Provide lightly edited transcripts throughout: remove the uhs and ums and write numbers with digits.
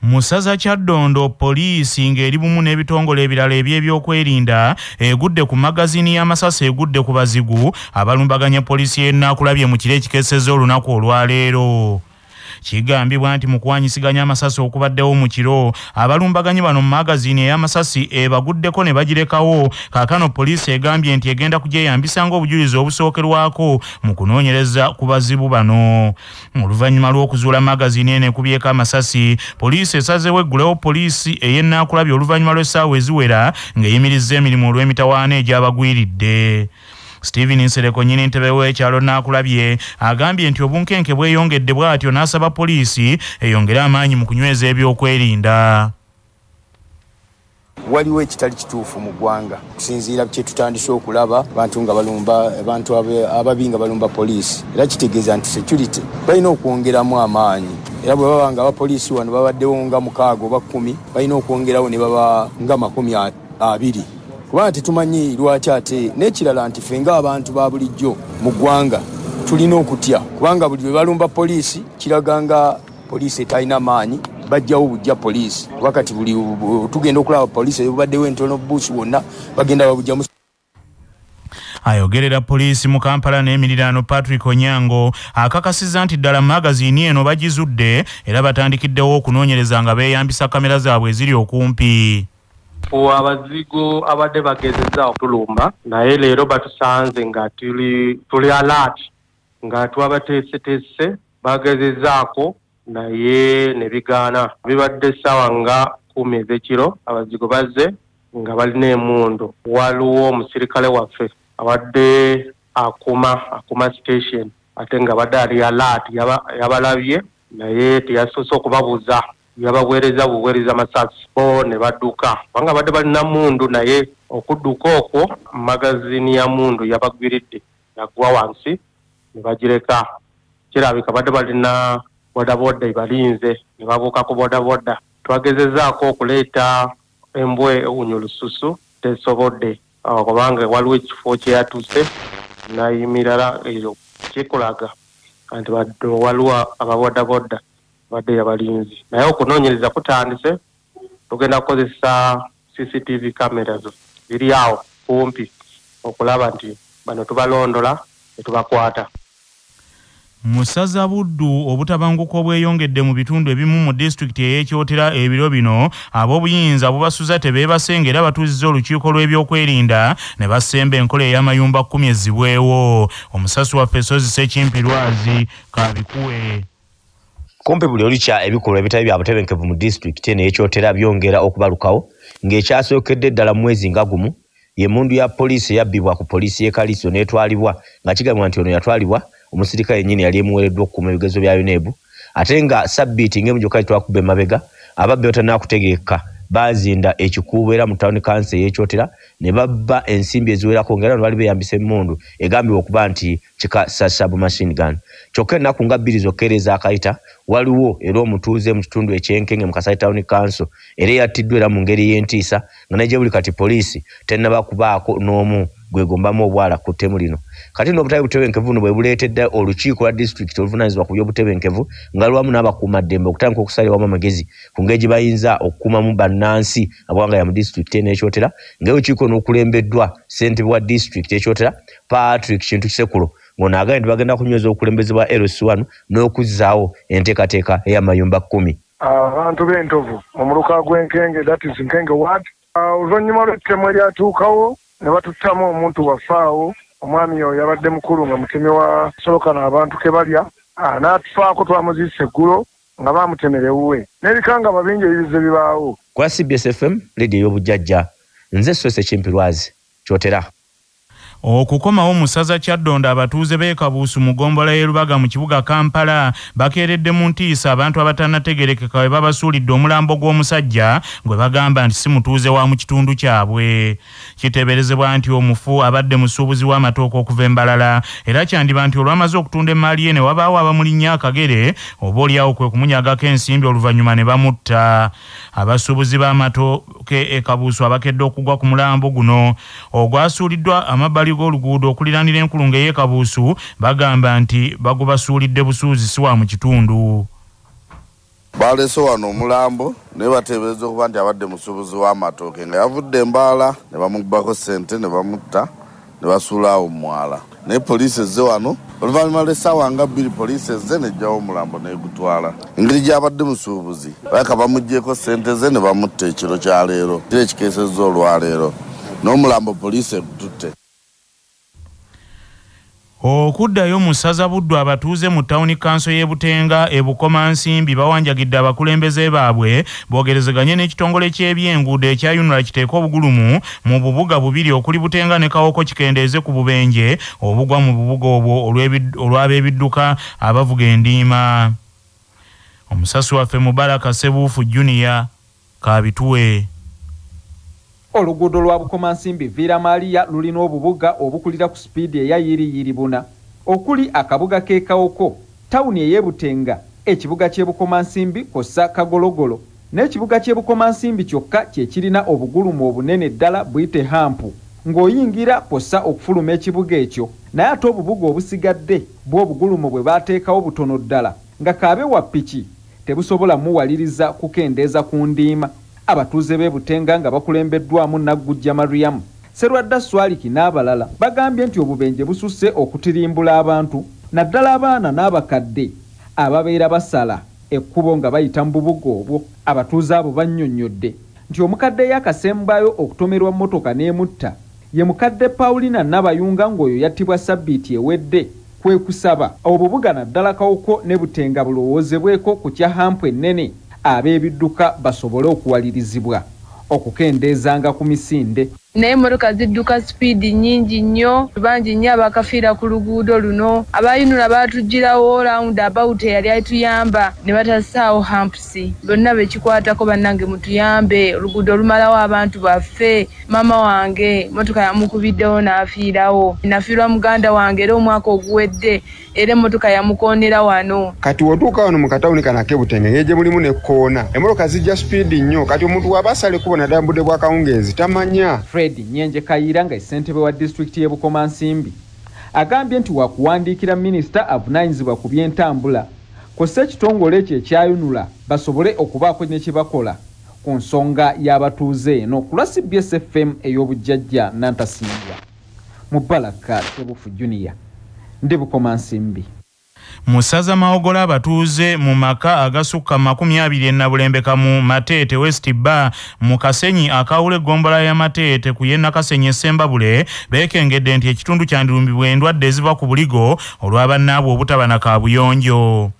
Mu ssaza Kyaddondo, poliisi ng'eri bumu n'ebitongole ebirala eby'ebyokwerinda egudde ku magazini y'amasasi egudde ku bazigu abalumbaganya poliisi y'e Naakulabye mu kiro ekikeesezza olunaku olwaleero. Kigambibwa nti mu kuwanyisiganya amasasi okubaddewo mu kiro, abalumbaganyi bano mu magazini ey'amasasi ebaguddeko ne bagirekawo. Kaakano poliisi egambye nti egenda kugyeyambisa ng'obujulizi obusookerwako mu kunoonyereza ku bazibu bano. Oluvannyuma lw'okuzuula magazini eno ekubyeko amasasi, poliisi esazeewo eggulewo poliisi ey'e Naakulabye oluvannyuma lw'essaawa eziwera ng'eyimirizza emirimu olw'emitawaana egyabagwiridde. Steven Nsereko nnyini ntebe w'ekyalo Naakulabye agambye nti obunkenke bweyongedde, bw'atyo n'asaba poliisi eyongere amaanyi mu kunyweza ebyokwerinda. Waliwo ekitali kituufu mu ggwanga okusinziira kye tutandise okulaba abantu nga balumba abantu ababi nga balumba poliisi, era kitegeeza nti security balina okwongeramu amaanyi, era bwe baba nga abapoliisi wano babaddewo nga 6 oba 10, balina okwongerawo ne baba nga 20, kubanga tetumanyi lwaki. Ate n'ekirala nti ffe ng'abantu ba bulijjo mu ggwanga tulina okutya, kubanga buli lwe balumba poliisi kiraga nga poliisi etalina maanyi, bajjawo bujja poliisi, kuba kati buli tugenda okulaba poliisi ebaddewo entono buusi wonna bagenda babujjamu. Ayogerera poliisi mu Kampala n'emiriraano Patrick Onyango akakasizza nti ddala magazini eno bagizudde era batandikiddewo okunoonyereza nga beeyambisa kamera zaabwe eziri okumpi. Abazigu abadde bagezezza okutulumba, naye leero batusanze nga tuli alert, nga twabateeseteese, bagezezzaako naye ne bigaana. Bibadde essaawa nga 10 ez'ekiro, abazigu bazze nga balina emmundu. Waliwo omusirikale waffe abadde akuma station, ate nga badde ali alert, yabalabye naye teyasoose okubabuuza, yabaweereza buweereza masasi bo ne badduka, kubanga badde balina mundu, naye okudduka okwo magazini ya mundu yabagwiridde yagwa wansi ne bagireka. Kirabika badde balina bodaboda ebalinze ne babuuka ku bodaboda. Twagezezaako okuleeta embwa ewunya olususu, tesobodde, kubanga waliwo ekifo kye yatuuse nayimirala eyo kikulaga nti waliwo ababodaboda badde yabalinzi, naye okunoonyereza kutandise. Tugenda kukozesa CCTV cameras ziri awo kumpi okulaba nti bano tubalondola ne tubakwata. Mu ssaza Buddu, obutabanguko obweyongedde mu bitundu ebimu mu disitulikiti ey'Ekyotera ebiro bino, ab'obuyinza bubasuza tebeebase era batuuzizza olukiiko lw'ebyokwerinda ne basemba enkola ey'amayumba 10 ezzibwewo. Omusasi waffe Sozi Sekimpi Lwazi kabikuwe. Kumpi buli olukya ebikolwa ebitali bya butebenkevu mu disitulikiti eno ey'Ekyotera byongera okubalukawo, ng'ekyasookedde ddala mu mwezi nga gumu y'emmundu ya poliisi eyabbibwa ku poliisi y'e Kaliso n'etwalibwa, nga kigambibwa nti ono yatwalibwa omusirikale yennyini yali emuweereddwa okukuuma ebigezo bya UNEB, ate nga sabbiiti ng'emu gyokka twakuba emabega ababbi batannaakutegeeka baazinda ekikuubo era mu town council ey'Ekyotera ne babba ensimbi eziwerako, ng'era bano baali beeyambisa emmundu egambibwa okuba nti kika sub machine gun. Kyokka ennaku nga 2 zokka era ezaakayita, waliwo era omutuuze mu kitundu eky'Enkenge mu Kasai Town Council era eyattiddwa era mu ngeri y'entiisa, nga ne gye buli kati poliisi tennaba kubaako n'omu gwegombamu obwala ku ttemu lino. Kati nno obutali butebenkevu buno bwe buleetedde olukiiko lwa disitulikiti oluvunaanyizibwa ku by'obutebenkevu nga lwamu n'abakuumaddembe okutandika okusalirawo amagezi ku ngeri gye bayinza okukuumamu bannansi abawangaalira mu disitulikiti eno Ekyotera, ng'olukiiko n'okulembeddwa ssentebe wa disitulikiti Ekyotera Patrick Kintu Kisekulo, ng'ono agambye nti bagenda kunyweza obukulembeze bwa LC1 n'okuzzaawo enteekateeka ey'amayumba 10. Abantu b'Entovu mu muluka gw'Enkenge, that is Nkenge ward, oluvannyuma lw'ettemu eryatuukawo ne batuttamu omuntu waffe awo, omwami oyo yabadde mukulu nga mutemi wa Solokano abantu ke balya, n'atufaako twamuziise eggulo nga baamutemera ewuwe, n'ebikangabwa bingi ebizze bibaawo. Kwa CBS FM, leediyo ey'obujjajja, nze Sose Kimpi Lwazi, Kyotera. Okukomawo mu ssaza Kyaddondo, abatuuze b'e Kabuusu mu ggombolola y'e Lubaga mu kibuga Kampala bakeeredde mu ntiisa abantu abatannategeerekeka bwe babasuulidde omulambo gw'omusajja gwe bagamba nti si mutuuze wa mu kitundu kyabwe. Kiteeberezebwa nti omufu abadde musuubuzi w'amatooke okuva e Mbalala, era kyandiba nti olwamaze okutunda emmaali ye ne wabaawo abamulinnya akagere oba oliawo kwe kumunyagako ensimbi oluvannyuma ne bamutta. Abasuubuzi b'amatooke e Kabuusu abakedde okugwa ku mulambo guno ogwasuuliddwa amabbali g'oluguudo okuliraanira enkulungo ey'e Kabuusu bagamba nti bagubasuulidde busuuzi si wa mu kitundu. Baleese wano omulambo naye bateebereza okuba nti abadde musuubuzi w'amatooke nga yavudde embaala ne bamubbako ssente ne bamutta ne basuula awo mu mwala. Naye poliisi ezze wano oluvannyuma lw'essaawa nga 2 poliisi ezze n'eggyawo omulambo n'egutwala. Engeri gy'abadde musuubuzi baleka bamuggyeko ssente ze ne bamutta ekiro kya leero, kiro ekikeesezza olwaleero, n'omulambo poliisi egututte. Okuddayo mu ssaza Buddu, abatuuze mu tawuni kanso y'e Butenga e Bukomansimbi bawanjagidde abakulembeze baabwe boogerezeganye n'ekitongole ky'ebyenguudo ekya UNRA kiteeke obugulumu mu bubuga bubiri okuli Butenga ne Kawoko kikendeeze ku bubenje obugwa mu bubuga obwo olw'ab'ebidduka abavuga endiima. Omusasi waffe Mubaraka Sebuufu Junior kabituwe. Oluguudo lwa Bukomansimbi Villa Maria lulina obubuga obukulira ku sipiidi eya yiriyiri buna okuli akabuga k'e Kawoko, tawuni ey'e Butenga, ekibuga ky'e Bukomansimbi kw'ossa Kagologolo n'ekibuga ky'e Bukomansimbi kyokka kye kirina obugulumu obunene ddala buyite hampu ng'oyingira kw'ossa okufuluma ekibuga ekyo. Naye ate obubuga obusigadde bw'obugulumu bwe baateekawo butono ddala nga kaabe wa piki tebusobola muwaliriza kukendeeza ku ndiima. Abatuuze b'e Butenga nga bakulembeddwamu Naggujja Mariamu, Serwadda Swaliki n'abalala bagambye nti obubenje bususse okutirimbula abantu naddala abaana n'abakadde ababeera basala ekkubo nga bayita mu bubuga obwo. Abatuuze abo bannyonnyodde nti omukadde eyakasembayo okutomerwa mmotoka n'emutta ye mukadde Paulina Nabayunga ng'oyo yattibwa sabbiiti ewedde. Kwe kusaba obubuga naddala Kawoko ne Butenga bulowoozebweko ku kya hampu ennene ab'ebidduka basobole okuwalirizibwa okukendeezanga ku misinde. Naye emmotoka zidduka sipiidi nnyingi nnyo, bangi nnyo abakafiira ku luguudo luno. Abayinula baatuggyirawo round about eyali atuyamba ne batassaawo hampusi. Bonna bekikwatako bannange mutuyambe, oluguudo lumalawo abantu baffe. Maama wange emmotoka yamukubiddewo n'afiirawo, nafiirwa muganda wange era omwaka oguwedde era emmotoka yamukoonera wano. Kati wotuuka wano mu katawuni kano ak'e Butenga engeri gye mulimu n'ekkoona, emmotoka zijja sipiidi nnyo, kati omuntu w'aba asala ekkubo naddala mu budde bwa kawungeezi tamanya. Fred Nyenje Kayira nga ssentebe wa disitulikiti y'e Bukomansimbi agambye nti wakuwandiikira minisita avunaanyizibwa ku by'entambula kw'ossa ekitongole ekyo ekyayunula basobole okubaako ne kye bakola ku nsonga y'abatuuze eno. Ku lwa CBS FM ey'obujjajja Nantasimbwa, Mubaraka Sebufu Junior, ndi Bukomansimbi. Mu ssaza Mawogola abatuuze mu maka agasukka 20 e Nabulembeka mu Mateete West Bar mu Kasenyi akawula eggombolola ya Mateete ku ye Nakasenyi e Ssembabule beekengedde nti ekitundu kyandirumbibwa endwadde eziva ku buligo olw'abannaabwe obutaba na kaabuyonjo.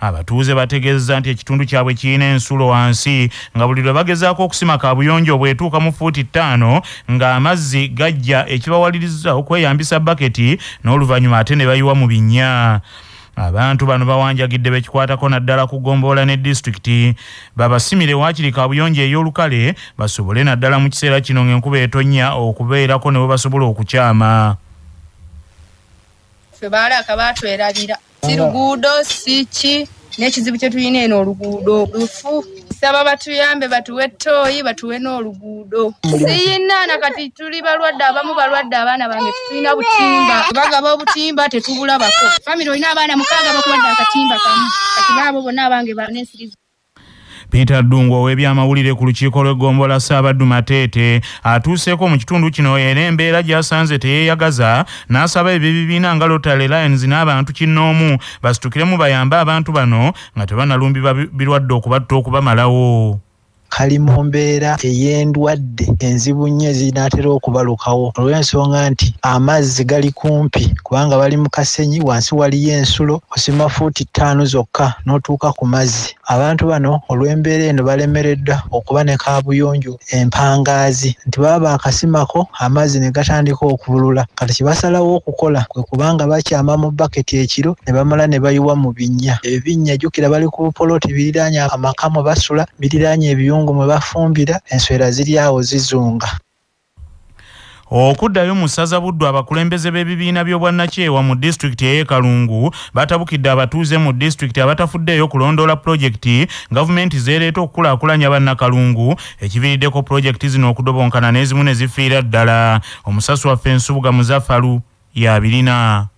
Abatuuze bategeezezza nti ekitundu kyabwe kirina ensulo wansi nga buli lwe bagezaako okusima kaabuyonjo bw'etuuka mu fuuti 5 ng'amazzi gajja ekibawaliriza okweyambisa baketi n'oluvannyuma ate ne bayiwa mu binnya. Abantu bano bawanjagidde bekikwatako naddala ku ggombolola ne disitulikiti babasimire waakiri kaabuyonjo ey'olukale basobole naddala mu kiseera kino ng'enkuba etonnya okubeerako ne we basobola okukyama. Ffe baalaka baatwerabira, si luguudo si ki, n'ekizibu kye tulina eno oluguudo lufu. Saba batuyambe batuwe ttooyi batuwe n'oluguudo. Siyina na kati tuli balwadde, abamu balwadde, abaana bange tetulina butimba, bagaba obutimba tetubulabako. Famire olina abaana 6 bakuwadde akatimba kamu, kati baabo bonna abange banesiriza. Peter Ddungu ow'ebyamawulire ku lukiiko lw'eggombolola Ssaabaddu Mateete atuuseeko mu kitundu kino era embeera gy'asanze teyeeyagaza n'asaba eby'ebibiina nga Rotary Lions n'abantu kinnoomu basitukiremu bayambe abantu bano nga tebanalumbibwa birwadde okubatta okubamalawo. Kali mu mbeera ey'endwadde enzibu nnyo ezinaatera okubalukawo olw'ensonga nti amazzi gali kumpi kubanga bali mu kasenyi, wansi waliyo ensulo, osima fuuti 5 zokka n'otuuka ku mazzi. Abantu bano olw'embeera eno balemereddwa okuba ne kaabuyonjo empangaazi nti baba baakasimako amazzi ne gatandika okubulula. Kati kye basalawo okukola kwe kubanga bakyama mu baketi ekiro ne bamala ne bayiwa mu binnya. Ebinnya jjukira bali ku bupoloti biriraanye amaka mwe basula, biriraanye ebiyungu mwe bafumbira, enswera ziri awo zizunga. Okuddayo mu ssaza Buddu, abakulembeze b'ebibiina by'obwannakyewa mu disitulikiti ey'e Kalungu batabukidde abatuuze mu disitulikiti abatafuddeeyo kulondoola pulojekiti gavumenti zeereeta okukulaakulanya bannakalungu, ekiviiriddeko pulojekiti zino okudobonkana n'ezimu ne zifiira ddala. Omusasi waffe Nsubuga Muzafalu yabirina.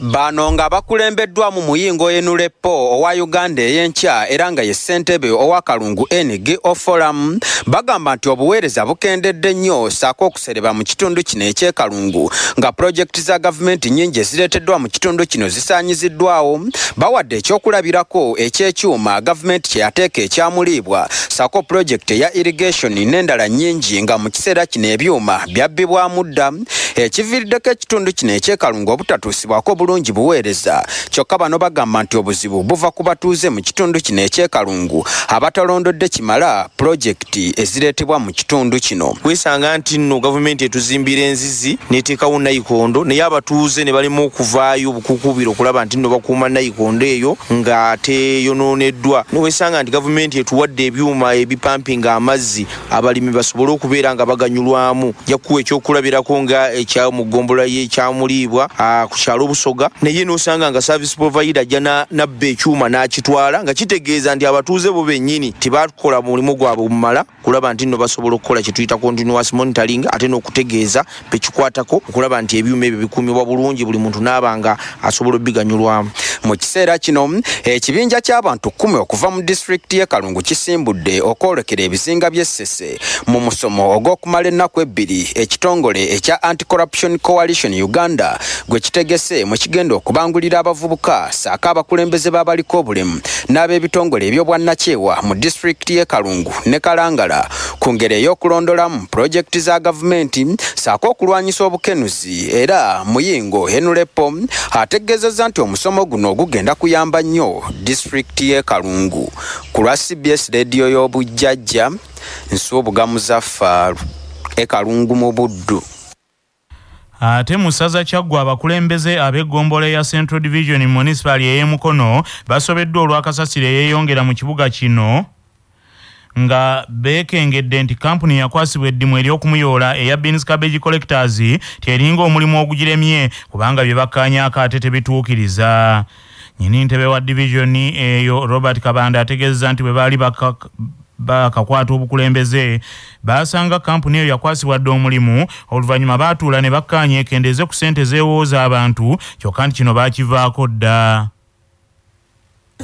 Bano nga bakulembeddwamu Muyingo Enulepo owa Uganda ey'enkya era nga ye ssentebe owa Kalungu NGO Forum bagamba nti obuweereza bukendedde nnyo ssaako okusereba mu kitundu kino eky'e Kalungu nga pulojekiti za gavumenti nnyingi ezireeteddwa mu kitundu kino zisaanyiziddwawo. Bawadde ekyokulabirako eky'ekyuma gavumenti kye yateeka ekyamuliibwa ssaako pulojekiti eya irrigation n'endala nnyingi nga mu kiseera kino ebyuma byabbibwamu dda, ekiviiriddeko ekitundu kino eky'e Kalungu obutatuusibwako bulungi buweereza. Kyokka bano bagamba nti obuzibu buva ku batuuze mu kitundu kino eky'e Kalungu abatalondodde kimala pulojekiti ezireetebwa mu kitundu kino. Wesanga nti nno gavumenti etuzimbira enzizi n'eteekawo nayikondo, naye abatuuze ne balema okuvaayo obukukuubira okulaba nti nno bakuuma nayikondo eyo nga teyonooneddwa. Nowesanga nti gavumenti etuwadde ebyuma ebipampinga amazzi abalimi basobole okubeera nga baganyulwamu. Nja kuwa ekyokulabirako nga ekya mu ggombolola y'ekyamuliibwa ku kyalo Busoga, naye n'osanga nga service provider ajja nabba ekyuma n'akitwala, nga kitegeeza nti abatuuze bo bennyini tebakola mulimu gwabwe bumala kulaba nti nno basobola okukola kye tuyita continuous monitoring, ate n'okutegeeza bekikwatako okulaba nti ebyuma ebyo bikuumibwa bulungi buli muntu n'aba nga asobola okubiganyulwamu. Mu kiseera kino ekibinja ky'abantu 10 okuva mu disitulikiti y'e Kalungu kisimbudde okwolekera ebizinga by'e Ssese mu musomo ogw'okumala ennaku 2 ekitongole ekya Anti-Corruption Coalition Uganda gwe kitegese mu kigenda okubangulira abavubuka ssaako abakulembeze b'abaliko obulemu n'ab'ebitongole eby'obwannakyewa mu disitulikiti y'e Kalungu ne Kalangala ku ngeri ey'okulondolamu pulojekiti za gavumenti ssaako okulwanyisa obukenuzi. Era Muyingo Enulepo ategeezezza nti omusomo guno gugenda kuyamba nnyo disitulikiti y'e Kalungu. Ku lwa CBS Radio y'Obujjajja, Nsubuga Muzaffaru e Kalungu mu Buddu. Ate mu ssaza Kyaggwe abakulembeze ab'eggombolola ya Central Division Municipal ey'e Mukono basobeddwa olw'akasasiro eyeeyongera mu kibuga kino nga beekengedde nti kampuni yakwasibwa eddimu ery'okumuyoola eya Beans Cabbage Collectors teringa omulimu ogugiremye kubanga bye bakkaanyaako ate tebituukiriza. Nnyini ntebe wa divisioni eyo Robert Kabanda ategeezezza nti bwe baali bakakwata obukulembeze basanga kampuni eyo yakwasibwa dda omulimu, oluvannyuma baatuula ne bakkaanya ekendeeze ku ssente zeewooza abantu, kyokka nti kino baakivaako dda.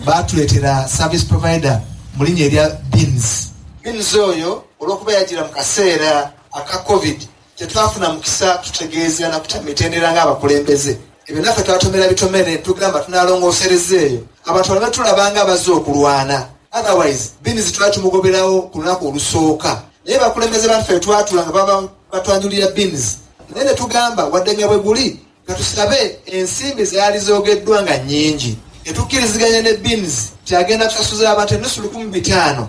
Baatuleetera service provider mu linnya erya Beans. Beans oyo olw'okuba yagira mu kaseera aka COVID tetwafuna mukisa tutegeeza na kutamitendera ng'abakulembeze. Ebyo naffe twatomera bitomere tugamba tunaalongoosereza eyo abantu baleme tulabanga abazze okulwana. Otherwise Beans twali tumugoberawo ku lunaku olusooka, naye bakulembeze baffe twatula nga baba batwanjulira Beans, naye ne tugamba wadde nga bwe guli nga tusabe ensimbi zaali zoogeddwa nga nnyingi, ne tukkiriziganya ne Beans kyagenda kusasuza abantu 550,000.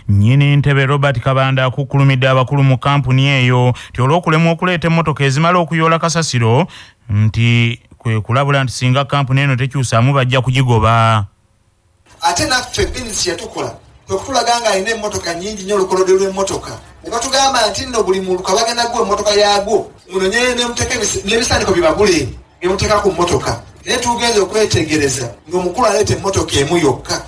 Nnyini ntebe Robert Kabanda akukkulumidde abakulu mu kampuni eyo nti olw'okulemwa okuleeta emmotoka ezimala okuyoola kasasiro nti kwe kulabula nti singa kampuni eno tekyusaamu bajja kugigoba. Ate naffe Beans yatukola kwe kutulaga nga alina emmotoka nnyingi nnyo, olukolodde lw'emmotoka ne batugamba nti nno buli muluka bagenda guwa emmotoka yaagwo munonye nemuteeka n'ebisaaniko bibagule ne muteeka ku mmotoka. Naye tugenze okwetegereza ng'omukulu aleeta emmotoka emu yokka.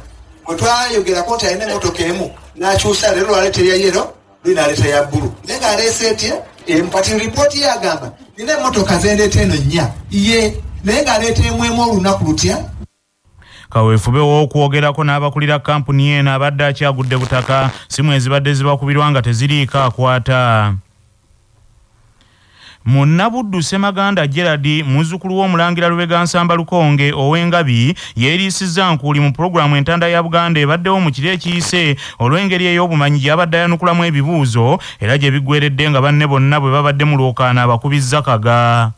Bwe twayogerako nti alina emmotoka emu n'akyusa, leero lwaleeta eya yero, luli n'aleeta ya bbulu, naye ng'aleese etya emu. Kati ripooti ye agamba nina emmotoka zendeeta eno 4 ye, naye ng'aleeta emu emu olunaku lutya. Kaweefube w'okwogerako n'abakulira kampuni eno abadde akyagudde butaka, simu ezibadde zibakubirwa nga teziriiko akwata. Munnabuddu Ssemaganda Gerard, muzzukulu w'omulangira Lubega Nsamba Lukonge ow'Engabi, yeeriisizza nkuuli mu pulogulaamu Entanda ya Buganda ebaddewo mu kiro ekiyise olw'engeri ey'obumanyi gy'abadde ayanukulamu ebibuuzo era gye biggweredde nga banne bonna bwe babadde mu lwokaano abakubizza kaga.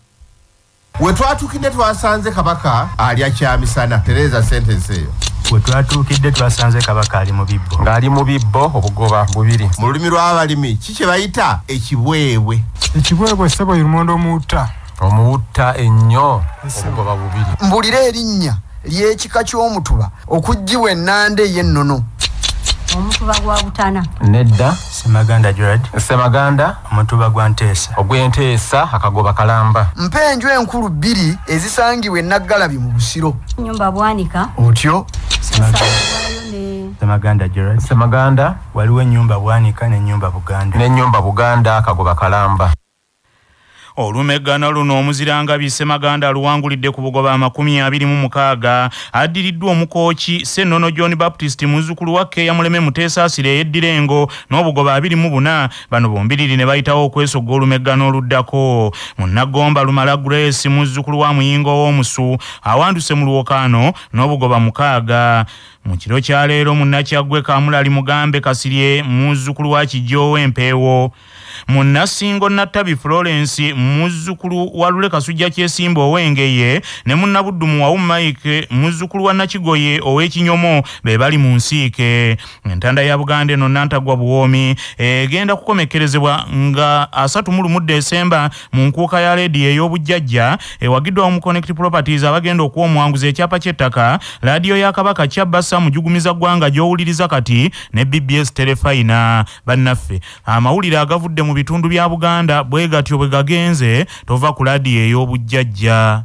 We twatuukidde twasanze Kabaka alya kyamisana. Tereeza sentence eyo. We twatuukidde twasanze Kabaka ali mu bibbo. Ng'ali mu bibbo obugoba bubiri. Mu lulimi lw'abalimi ki kye bayita ekibwebwe? Ekibwebwe ssebo lumonde omuwutta. Omuwutta ennyo obugoba bubiri. Mbulira erinnya ly'ekika ky'omutuba okuggyibwa ennanda ey'ennono. Omutuba gwa Butana. Nedda. Ssemaganda Gerard. Ssemaganda. Omutuba gwa Nteesa. Ogw'Enteesa akagoba kalamba. Mpa enju enkulu 2 ezisangibwa e Naggalabi mu Busiro. Nnyumba Bwanika. Otyo. Ssemaganda Gerard. Ssemaganda. Waliwo ennyumba Bwanika n'ennyumba Buganda. N'ennyumba Buganda akagoba kalamba. Olumeggana luno omuziranga Ssemaganda aluwangulidde ku bugoba 26, addiriddwa omukooki Ssennono John Baptist muzzukulu wa Keeya Muleme Muteesaasira eyeddira Engo n'obugoba 24. Bano bombiriri ne bayitawo okwesogga olumeggana oluddako. Munnagomba Lumala Grace muzzukulu wa Muyingo ow'Omusu awanduse mu lwokaano n'obugoba 6. Mu kiro kya leero Munnakyaggwe Kamulali Mugambe Kasirye muzzukulu wa Kijja ow'Empeewo, Munnasingo Nattabi Florence muzzukulu wa Lule Kasujja Kyesimba ow'Engeye ne Munnabuddu Muwawu Mike muzzukulu wa Nakigoye ow'Ekinyomo be bali mu nsiike. Entanda ya Buganda eno Nantagwa Buwoomi egenda kukomekkerezebwa nga 31 Desemba mu nkuuka ya leediyo ey'obujjajja ewagiddwa mu Connect Properties abagenda okuwa omuwanguzi ekyapa ky'ettaka, laadiyo ya Kabaka Kyabasa mujugumiza ggwanga gy'owuliriza kati ne BBS Terefayina. Bannaffe, amawulire agavudde mu bitundu bya Buganda bwe gatyo bwe gagenze. Tova ku laadiyo ey'obujjajja.